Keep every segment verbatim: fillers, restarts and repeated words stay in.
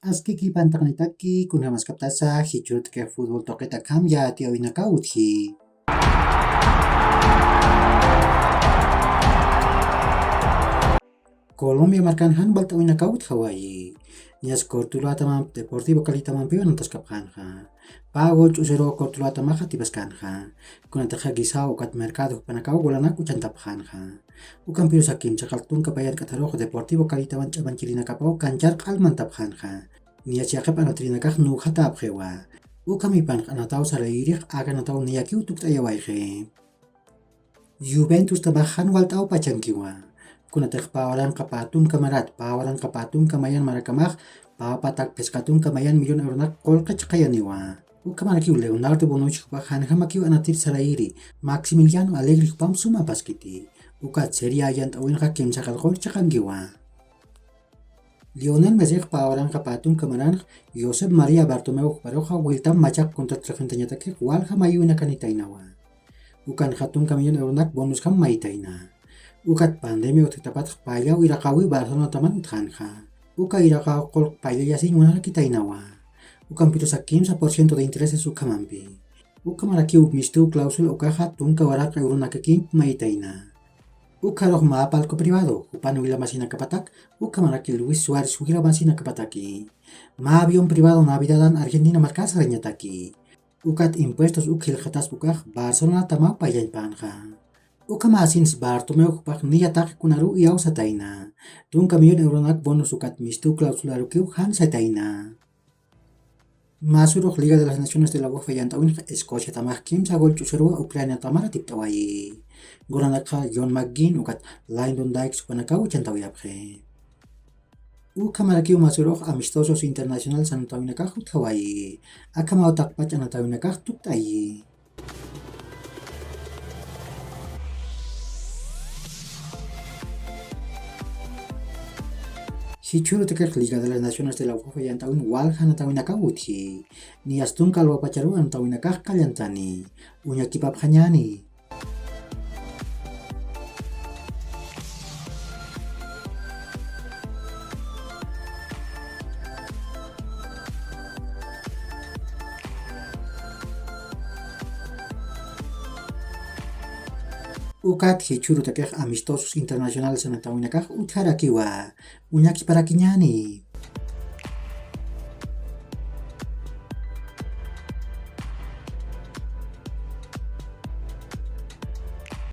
Askiki pantaqnitaki, kunjamaskaptasa jichhürutaki futbol tuqit akham yatiyäwinakaw utji. Colombia markan jan walt'äwinakaw utjawayi. Niyas Cortuluatamamp Deportivo Calitamampiw antaskapxänxa. Pago ch'usiruw Cortuluatamaxa atipaskänxa. Kunatixa Guisao ukat Mercado jupanakaw golanak uchantapxänxa. Ukampirusa kimsaqal tunka payank'atharux Deportivo Calitaman ch'amanchirinakapaw kanchar q'almantapxänxa. Niyas yaqhip anatirinakax nuwjatäpxiwa. Ukhamipanx anataw sarayirix akanataw niyakiw tukt'ayawayxi. Juventustamax jan walt'aw pachankiwa. Kunatix pä waranqa pä tunka marat, pä waranqa pä tunka mayan marakamax, pä patak phisqa tunka mayan millón euronak qullqi chhayaniwa. Ukhamarakiw Leonardo Bonucci jupax janjamakiw anatir sarayiri, Maximiliano Allegri jupamp suma paskiti. Ukat Serie A yant'äwinxa kimsaqal qull chhaqankiwa. Lionel Messix pä waranqa pä tunka maranx Josep María Bartomeu juparuxa wiltam machaq contrat regentañatakix walja mayïwinakanitaynawa. Ukanxa tunka millón euronak bonusjam maytayna. Ukat pandemia utjtapatx pallaw iraqäwiw Barcelonataman utjänxa. Uka iraqaw qullq pallallasiñ munarakitaynawa. Ukampirusa kimsa por ciento de intereses ukhamampi. Ukhamarakiw mistuw cláusula ukaxa tunka waranqa euronakakimp maytayna. Ukharux mä palco privado, jupan wilamasinakapatak, ukhamaraki Luis Suárez wilamasinakapataki. Mä avión privado Navidadan Argentina markar sarañataki. Ukat impuestos uk jilxataspa ukax Barcelonatamaw pallañpänxa. Ukhamäsins Bartomeu jupax niya taqi kunaruw iyawsatayna. Tunka millón euronak bonus ukat mistuw cláusularukiw jan satayna. Mä surux Liga de las Naciones de la UEFA yant'äwinxa Escociatamax kimsa gol ch'usiruwa Ucraniatamar atipt'awayi. Golanakxa John McGinn ukat Lyndon Dykes jupanakaw uchantawayapxi. Ukhamarakiw mä surux amistosos internacionales anatawinakax utjawayi. Akhamaw taqpach anatawinakax tukt'ayi. Jichhürutakix Liga de las Naciones de la UEFA yant'äwin walja anatawinakaw utji. Niyas tunka alwapacharuw anatawinakax qallantani. Uñakipapxañäni. Ukat jichhürutakix amistosos internacionales anatawinakax utjarakiwa. Uñakiparakiñäni.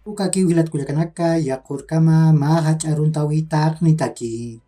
Ukakiw jilat kullakanaka, yaqhürkama mä jach'a aruntäwi taqnitaki.